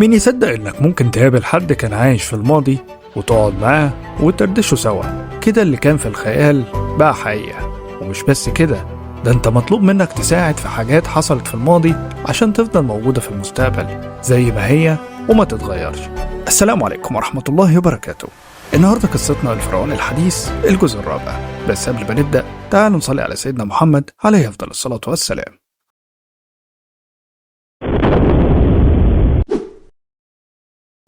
مين يصدق إنك ممكن تقابل حد كان عايش في الماضي وتقعد معاه وتدردشوا سوا كده؟ اللي كان في الخيال بقى حقيقة. ومش بس كده، ده انت مطلوب منك تساعد في حاجات حصلت في الماضي عشان تفضل موجودة في المستقبل زي ما هي وما تتغيرش. السلام عليكم ورحمة الله وبركاته. النهاردة قصتنا الفرعون الحديث الجزء الرابع، بس قبل ما نبدأ تعالوا نصلي على سيدنا محمد عليه أفضل الصلاة والسلام.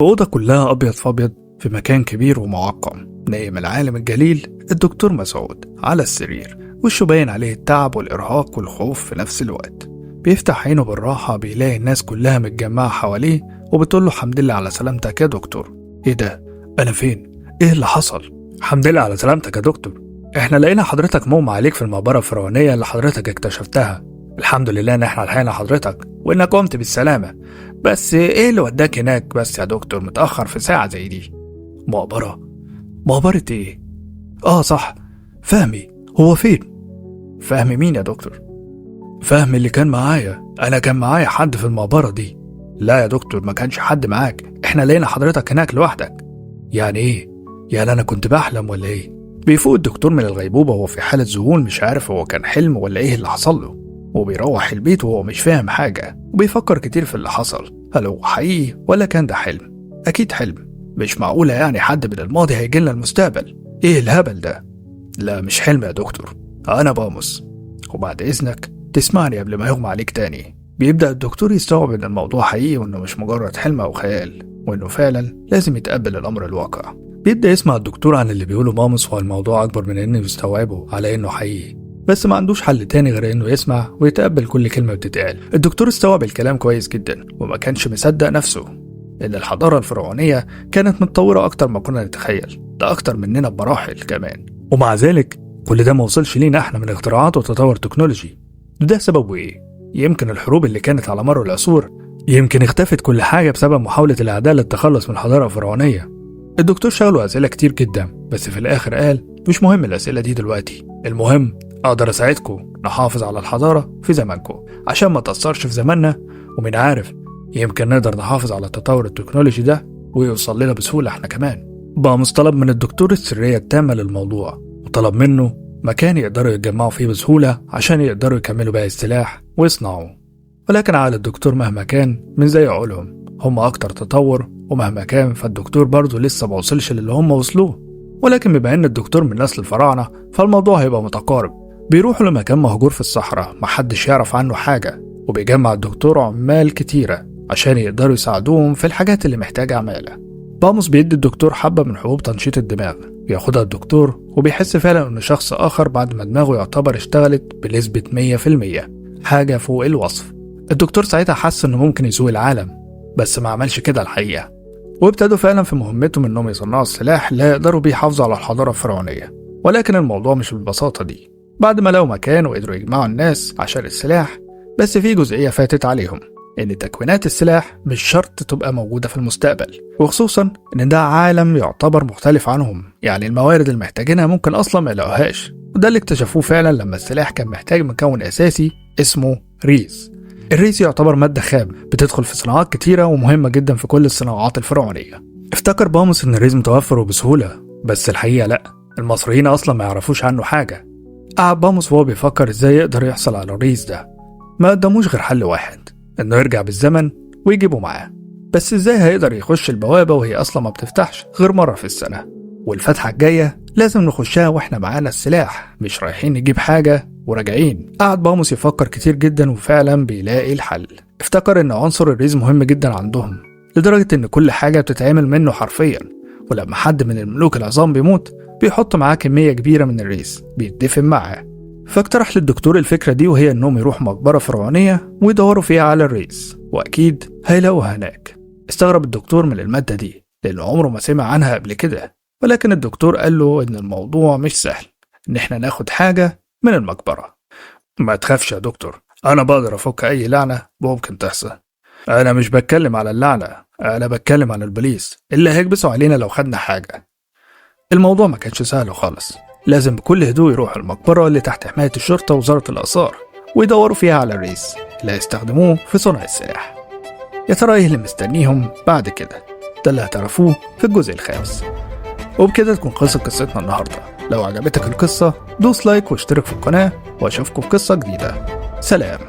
أوضة كلها أبيض فأبيض في مكان كبير ومعقم، نايم العالم الجليل الدكتور مسعود على السرير، وشه باين عليه التعب والإرهاق والخوف في نفس الوقت. بيفتح عينه بالراحة، بيلاقي الناس كلها متجمعة حواليه وبتقول له حمد لله على سلامتك يا دكتور. إيه ده؟ أنا فين؟ إيه اللي حصل؟ حمد لله على سلامتك يا دكتور، إحنا لقينا حضرتك مغمى عليك في المقبرة الفرعونية اللي حضرتك اكتشفتها. الحمد لله إن إحنا لحقنا حضرتك وإنك قمت بالسلامة، بس إيه اللي وداك هناك بس يا دكتور متأخر في ساعة زي دي؟ مقبرة؟ مقبرة إيه؟ آه صح، فهمي هو فين؟ فهمي مين يا دكتور؟ فهمي اللي كان معايا، أنا كان معايا حد في المقبرة دي. لا يا دكتور ما كانش حد معاك، إحنا لقينا حضرتك هناك لوحدك. يعني إيه؟ يعني أنا كنت بحلم ولا إيه؟ بيفوق الدكتور من الغيبوبة وهو في حالة ذهول، مش عارف هو كان حلم ولا إيه اللي حصل له، وبيروح البيت وهو مش فاهم حاجة وبيفكر كتير في اللي حصل. هل هو حقيقي ولا كان ده حلم؟ أكيد حلم، مش معقولة يعني حد من الماضي هيجي لنا المستقبل، إيه الهبل ده؟ لا مش حلم يا دكتور، أنا باموس، وبعد إذنك تسمعني قبل ما يغمى عليك تاني. بيبدأ الدكتور يستوعب إن الموضوع حقيقي وإنه مش مجرد حلم أو خيال، وإنه فعلا لازم يتقبل الأمر الواقع. بيبدأ يسمع الدكتور عن اللي بيقوله ماموس، والموضوع أكبر من إنه يستوعبه على إنه حقيقي، بس ما عندوش حل تاني غير إنه يسمع ويتقبل كل كلمة بتتقال. الدكتور استوعب الكلام كويس جدا وما كانش مصدق نفسه إن الحضارة الفرعونية كانت متطورة أكتر ما كنا نتخيل، ده أكتر مننا بمراحل كمان، ومع ذلك كل ده ما وصلش لينا احنا من اختراعات وتطور تكنولوجي. ده سببه ايه؟ يمكن الحروب اللي كانت على مر العصور، يمكن اختفت كل حاجة بسبب محاولة الأعداء للتخلص من الحضارة الفرعونية. الدكتور شغله أسئلة كتير جدا، بس في الآخر قال مش مهم الأسئلة دي دلوقتي، المهم أقدر أساعدكم نحافظ على الحضارة في زمانكم عشان ما تأثرش في زماننا، ومن عارف يمكن نقدر نحافظ على التطور التكنولوجي ده ويوصل لنا بسهولة احنا كمان. بقى مطلب من الدكتور السرية التامة للموضوع، وطلب منه مكان يقدروا يتجمعوا فيه بسهولة عشان يقدروا يكملوا باقي السلاح ويصنعوه. ولكن عقل الدكتور مهما كان من زي عقولهم، هم أكتر تطور، ومهما كان فالدكتور برضه لسه ما وصلش للي هم وصلوه. ولكن بما إن الدكتور من نسل الفراعنة فالموضوع هيبقى متقارب. بيروحوا لمكان مهجور في الصحراء محدش يعرف عنه حاجة، وبيجمع الدكتور عمال كتيرة عشان يقدروا يساعدوهم في الحاجات اللي محتاجة عمالة. باموس بيدي الدكتور حبة من حبوب تنشيط الدماغ، بياخدها الدكتور وبيحس فعلا انه شخص اخر بعد ما دماغه يعتبر اشتغلت بنسبة 100%، حاجة فوق الوصف. الدكتور ساعتها حس انه ممكن يسوق العالم، بس ما عملش كده الحقيقة، وابتدوا فعلا في مهمتهم انهم يصنعوا السلاح اللي يقدروا بيه يحافظوا على الحضارة الفرعونية. ولكن الموضوع مش بالبساطة دي. بعد ما لقوا مكان وقدروا يجمعوا الناس عشان السلاح، بس في جزئية فاتت عليهم، إن تكوينات السلاح مش شرط تبقى موجودة في المستقبل، وخصوصا إن ده عالم يعتبر مختلف عنهم، يعني الموارد اللي محتاجينها ممكن أصلا ما يلاقوهاش. وده اللي اكتشفوه فعلا لما السلاح كان محتاج مكون أساسي اسمه ريز. الريز يعتبر مادة خام بتدخل في صناعات كتيرة ومهمة جدا في كل الصناعات الفرعونية. افتكر باموس إن الريز متوفر وبسهولة، بس الحقيقة لأ، المصريين أصلا ما يعرفوش عنه حاجة. قعد باموس وهو بيفكر إزاي يقدر يحصل على الريز ده، ما قدموش غير حل واحد، إنه يرجع بالزمن ويجيبه معاه. بس إزاي هيقدر يخش البوابة وهي أصلا ما بتفتحش غير مرة في السنة، والفتحة الجاية لازم نخشها وإحنا معانا السلاح، مش رايحين نجيب حاجة وراجعين. قعد باموس يفكر كتير جدا وفعلا بيلاقي الحل. افتكر إن عنصر الريز مهم جدا عندهم لدرجة إن كل حاجة بتتعمل منه حرفيا، ولما حد من الملوك العظام بيموت بيحط معاه كمية كبيرة من الريز بيتدفن معاه. فاقترح للدكتور الفكرة دي، وهي انهم يروحوا مقبرة فرعونية ويدوروا فيها على الريز واكيد هيلاقوها هناك. استغرب الدكتور من المادة دي لانه عمره ما سمع عنها قبل كده، ولكن الدكتور قال له ان الموضوع مش سهل، ان احنا ناخد حاجة من المقبرة. ما تخافش يا دكتور، انا بقدر افك اي لعنة ممكن تحصل. انا مش بتكلم على اللعنة، انا بتكلم عن البوليس اللي هيكبسوا علينا لو خدنا حاجة. الموضوع ما كانش سهل خالص، لازم بكل هدوء يروحوا المقبرة اللي تحت حماية الشرطة ووزارة الآثار ويدوروا فيها على الريس اللي هيستخدموه في صنع السلاح. يا ترى ايه اللي مستنيهم بعد كده؟ ده اللي هتعرفوه في الجزء الخامس. وبكده تكون خلصت قصتنا النهاردة. لو عجبتك القصة دوس لايك واشترك في القناة، واشوفكم في قصة جديدة. سلام.